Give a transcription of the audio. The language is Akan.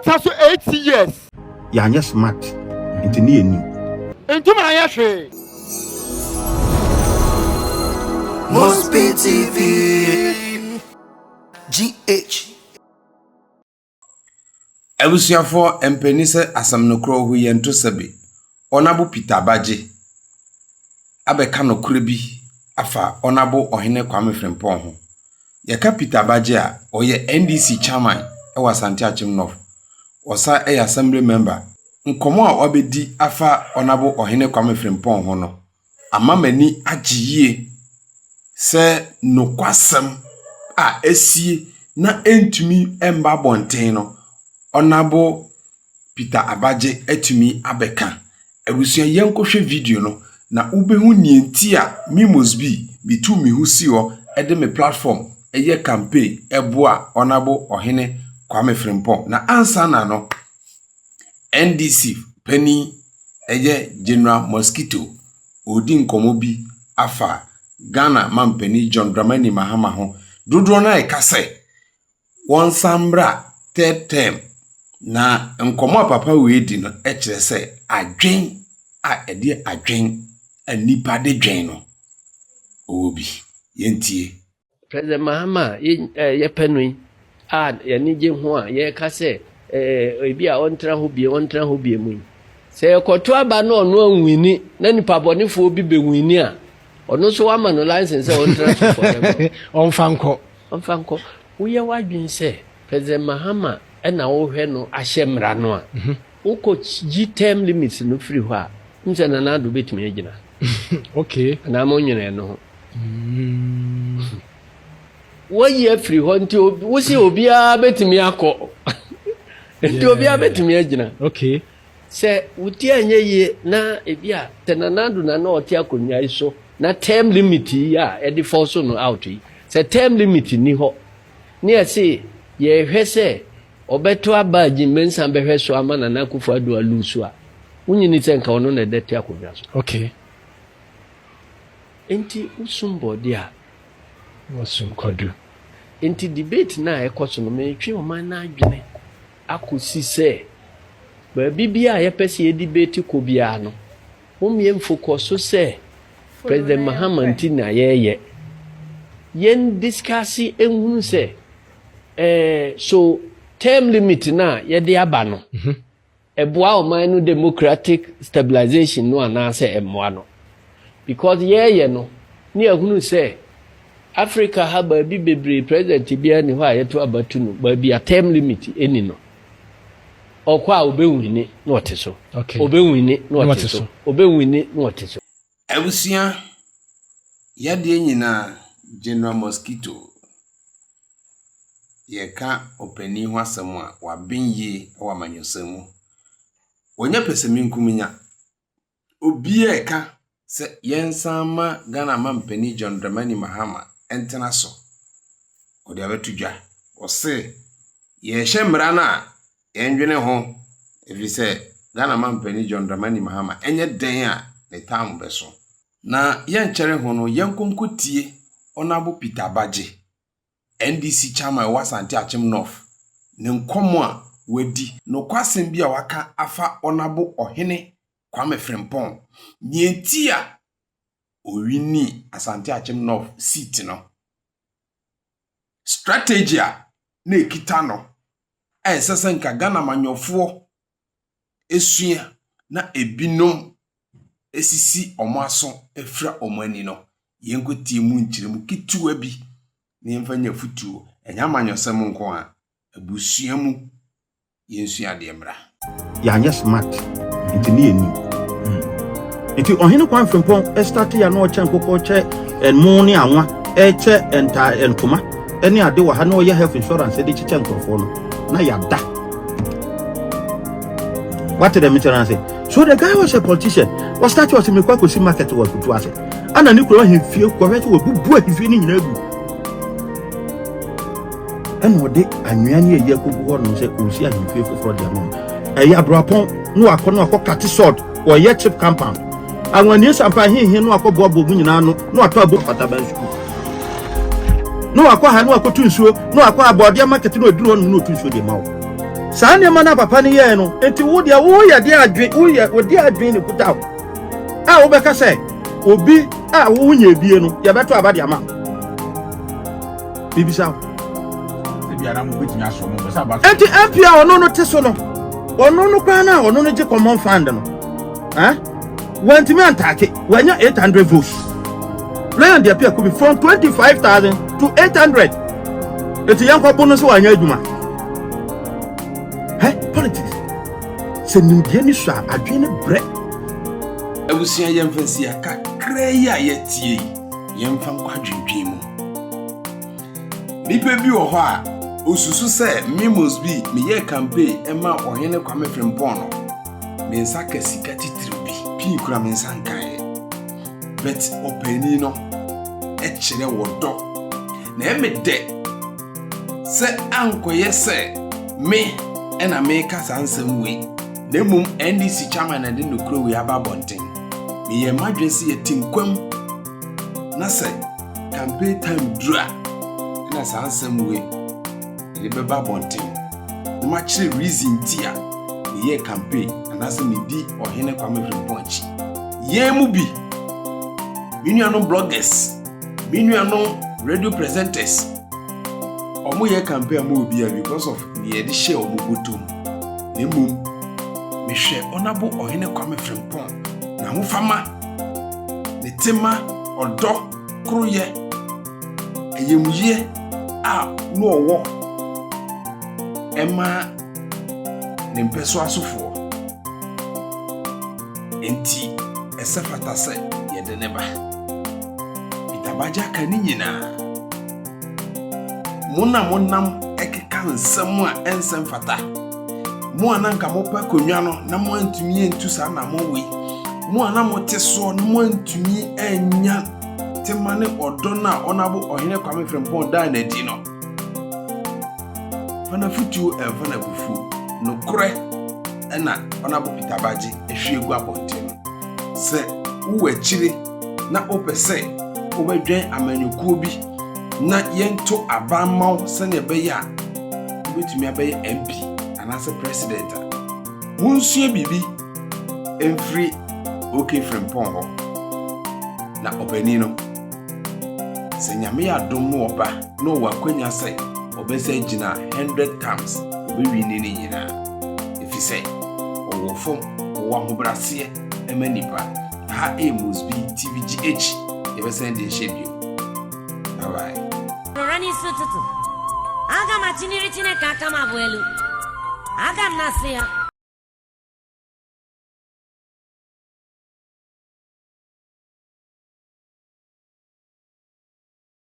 Ɔbɛtra so 8 years. Yɛanyɛ smart nti ne yɛnim. Ntumi anyɛ hwee. Mosby TV. GH. Abusuafoɔ, mpanin sɛ asɛm nokorɛ wɔ hɔ yi, yɛnto sɛbe. Honourable Peter Abagye abɛka nokorɛ bi afa Honourable Ɔhene Kwame Frimpong ho. Yɛka Peter Abagye a, ɔyɛ NDC chairman wɔ Asante Akyem North. Ɔsan yɛ assembly member. Nkɔmmɔ a wabɛdi afa Honourable Ɔhene Kwame Frimpong ho no, ama m'ani agye yie sɛ nokwasɛm a asie na ɛntumi mba abɔnten no, Honourable Peter Abagye atumi abɛka. Abusua, yɛnkɔhwɛ video no na wobɛhu nea nti a me Mosby metu me ho si hɔ de me platform ɛyɛ campaign ɛboa Honourable Ɔhene Kwame Frimpong. Na ansa na no, NDC panin ɛyɛ General Mosquito ɔredi nkɔmmɔ bi afa Ghana mampanin John Dramani Mahama ho. Dodoɔ no a ɛka sɛ wɔnsan mmra third term, na nkɔmmɔ a papa wei di no kyerɛ sɛ adwen a ɛde adwen a nipa de dwen no ɔwɔ bi. Yɛntie. President Mahama a yɛpɛ no yi a yɛne gye ho a yɛreka sɛ ebi a ɔntena hɔ bie, ɔntena hɔ bie mu yi, sɛ yɛkɔto aba na ɔno anwini na nipa bɔnefoɔ bi bɛwini a, ɔno nso wama no license sɛ ɔntena so forever. Ɔmfa nkɔ. Ɔmfa nkɔ. Woyɛ w'adwene sɛ President Mahama ɛna wohwɛ no ahyɛ mmara no a wokɔ yi term limits no firi hɔ a, n sɛ Nana Addo bɛtumi agyina anaa mo nwene no ho. Wɔyi afiri hɔ nti wosi obiara bɛtumi akɔ nti obiara bɛtumi agyina. Sɛ woti anyɛ yie na ebi a sɛ Nana Addo na ɔte akonnwa yi so na term limit yi a yɛde force no out yi, sɛ term limit ni hɔ ne yɛse yɛhwɛ sɛ ɔbɛto aba a Gye Mensah bɛhwɛ so ama Nana Akufo Addo alose a, wonyini sɛ nka ɔno na ɛdɛ te akonnwa so. Nti wosum bɔɔde a Wɔsum kwadu. Nti debate no a ɛkɔ so no, metwe ɔman no adwene akɔsi sɛ baabi bi a yɛpɛ sɛ yɛ debate kɔ biara no, mommie mfokɔ so sɛ President Mahama nti na yɛreyɛ yɛn discuss ehunu sɛ so term limit no a yɛde aba no ɛboa ɔman no democratic stabilization no anaasɛ ɛmmoa no, because yɛreyɛ no ne yɛhunu sɛ Africa ha baabi bebree, president biara ni hɔ a yɛto abatu no baabi a term limit ɛni no, ɔkɔ a obɛwini na ɔte so, obɛwini na ɔte so, obɛwini na ɔte so. Abusua, yadeɛ nyinaa General Mosquito, yɛka ɔpanin ho asɛm a waben yie wɔ amanyɔsɛm mu. Wɔnyɛ pɛsɛmenkominya. Obiara ɛka sɛ yɛnsan ma Ghana mampanin John Dramani Mahama ntena so. Ɔde abɛto dwa. Ɔse yɛhyɛ mmara no a yɛndwene ho ɛfiri sɛ Ghana mampanin John Dramani Mahama ɛnyɛ den a ne time bɛso. Na yɛnkyɛre ho no, yɛnkɔ tie Honourable Peter Abagye, NDC chairman ɛwɔ Asante Akyem North, ne nkɔmmɔ a wadi, nokwasɛm bi a waka afa Honourable Ɔhene Kwame Frimpong, nea nti a owini Asante Akyem North seat no, strategy a na ekita no a ɛsɛ sɛ nka Ghana amanyɔfoɔ esua na ebinom esisi wɔn aso efira wɔn ani no, yɛnkɔtie mu nkyerɛmu ketewa bi na yɛmfa nya fotuo. Ɛnyɛ amanyɔsɛm nko a, abusua mu yɛnsua adeɛ mmra. Yɛanyɛ smart nti ne yɛnim. Nti Ɔhene Kwan Frimpong ɛstart yɛ na ɔkyɛ nkokɔ, kyɛ ɛmo ne anwa, ɛkyɛ nta ntoma ɛne ade wɔ ha na ɔyɛ health insurance de kyekyɛ nkurɔfoɔ no na yɛada. Wate dɛ mekyerɛ no ase? So the guy was a politician. Wɔstart ɔsɛ mekɔ akɔsi market wɔ Akutu ase ana ne kuro ahemfie kɔhwɛ sɛ wɔbubu ahemfie no nyinaa gu, ɛna ɔde anwea ne ayi akɔgu hɔ nom sɛ ɔsi ahemfie foforɔ de ama no. Ɛyɛ aborɔpɔn na wakɔ na wakɔ cut sod, wɔyɛ chip compound awannie sampa hehe na wakɔ boaboa mu nyinaa no na watɔ abo pataban sukuu na wakɔ ha na wakɔtu nsuo na wakɔ abɔdeɛ market na ɔduru hɔ nom na ɔtu nsuo de ma wo. Saa nneɛma no a papa no yɛɛ no nti wo deɛ woyɛ deɛ adwen woyɛ wo deɛ adwen ne kuta wo a wobɛka sɛ obi a wonyɛ bie no yɛbɛto aba de ama wo. Bibisa wo. Enti MP a ɔno no te so no ɔno no koraa no a ɔno no gye common fund no eh? Wantumi antaake wanya 800 votes. Lion deɛ pia kubi from 25,000 to 800. Eti yɛn kɔ bo no sɛ wanyɛ adwuma. Hɛ politics sɛ nimdeɛ ni so a adwene ne brɛ. Abusua yɛmfa nsia kakra yi a yɛatie yi yɛmfa nkɔ adwendwen mu. Nipa bi wɔ hɔ a osusu sɛ me Mosby meyɛɛ campaign ɛma Ɔhene Kwame Frimpong no me nsa ka sika titiriw bi pii kura me nsa nkaeɛ but ɔpaani no kyerɛ wɔ dɔ na ɛme dɛ sɛ ankɔyɛ sɛ me ɛna meka saa nsɛm wei na mmom NDC chairman na de nokorɛ wei aba abɔnten. Meyɛɛ m'adwene sɛ yɛte nkwam na sɛ campaign time duru a ɛna saa nsɛm wei yɛde bɛba abɔnten na makyerɛ reason ti a meyɛɛ campaign anaasɛ medi Ɔhene Kwame Frimpong akyi. Yɛn mu bi, me nuanom bloggers, me nuanom radio presenters, wɔn yɛ campaign ama obiara because of nea yɛde hyɛ wɔn bɔtɔ mu. Na mmom, mehwɛ Honourable Ɔhene Kwame Frimpong n'ahofama, ne tema, ɔdɔ, koroyɛ, ayamyie a na ɔwɔ ɛma ne mpɛsoasofoɔ. Enti ɛsɛ fata sɛ yɛde ne ba. Peter Bagya ka ne nyinaa. Mo na monam ɛkeka nsɛm a ɛnsɛ mfata. Mo a na nka mopɛ akonnwa no na moantumi antu saa anammɔn wei. Mo a na mote soɔ na moantumi annya tema ne ɔdɔ no a Ɔnabo Ɔhene Kwame Frimpong daa no adi no. Fa n'afotuo ɛmfa n'abufuo. Nokorɛ ɛna Ɔnabo Peter Bagye ahwie agu abɔnten no. Sɛ wowɔ akyire na wopɛ sɛ wobɛdwɛn amanyɔkuo bi na yɛnto aba mma wo sɛnea ɛbɛyɛ a wobɛtumi abɛyɛ MP anaasɛ president a, monsua biribi mfiri OK Frimpong hɔ. Na ɔpanin no, sɛ Nyame yɛ adom na ɔba na ɔwɔ akwanya sɛ ɔbɛsan agyina 100 times, ɔbɛwini ne nyinaa. Ɛfiri sɛ ɔwɔ fam, ɔwɔ ahobrɛaseɛ ma nnipa. Ha ɛyɛ Mosby TVGH, yɛbɛsan de ahyia bio. Bye bye. Ụra n'isi ụtụtụ, aga m achịniri Chineke aka m abụọ elu. Aga m na-asị ya.